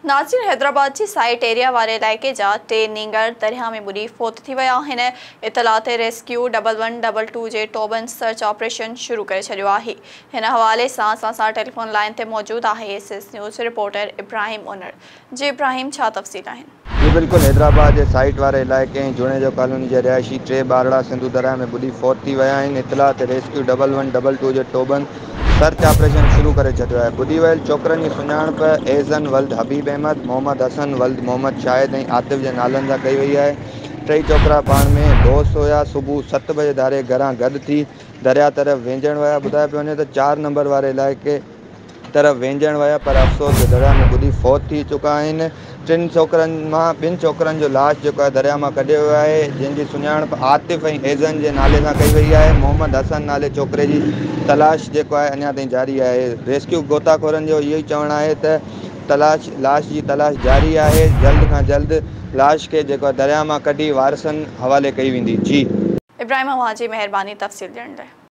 ناظرين حيدرآباد جي site area واري علائقي جا ٽي نينگر درياهه ۾ ٻڏي فوت ٿي ويا آهن. اطلاع تي rescue double one double two جي ٽوٻن سرچ آپريشن شروع ڪري ڇڏيو آهي. هن حوالي سان اسان سان ٽيليفون لائين تي موجود آهي S S news reporter Ibrahim Unar. جي ابراهيم ڇا تفصيل آهن؟ جي بلڪل حيدرآباد جي سائيٽ واري علائقي ۽ جوڻيجو ڪالوني جي رهائشي ٽي ٻارڙا سنڌو درياهه ۾ ٻڏي فوت ٿي ويا آهن. اطلاع تي rescue double one double two جي ٽوٻن سرچ آپريشن شروع ڪري ڇڏيو آهي. ٻڏي ويل ڇوڪرن جي سڃاڻپ ايزن ولد حبيب احمد، محمد حسن ولد محمد شاهد ۽ عاطف جي نالن سان ڪئي وئي آهي. ٽئي ڇوڪرا پاڻ ۾ دوست هيا. صبح ست بجي ڌاري گهران گڏ ٿي درياهه طرف وهنجڻ ويا. ٻڌايو پيو وڃي ته چار نمبر واري علائقي طرف وهنجڻ ويا پر افسوس جو درياهه ۾ ٻڏي فوت ٿي چڪا آهن. ٽن ڇوڪرن مان ٻن ڇوڪرن جو لاش جيڪو آهي درياهه مان ڪڍيو ويو آهي جنهن جي سڃاڻپ عاطف ۽ ايزن جي نالي سان ڪئي وئي آهي. محمد حسن نالي ڇوڪري جي تلاش جيڪو آهي اڃا تائين جاري آهي. ريسڪيو غوطاخورن جو اهو ئي چوڻ آهي ته تلاش لاش جي تلاش جاري آهي جلد کان جلد لاش کي جيڪو آهي درياهه مان ڪڍي وارثن حوالي ڪئي ويندي. جي. ابراهيم اوهان جي مهرباني تفصيل ڏيڻ لاء.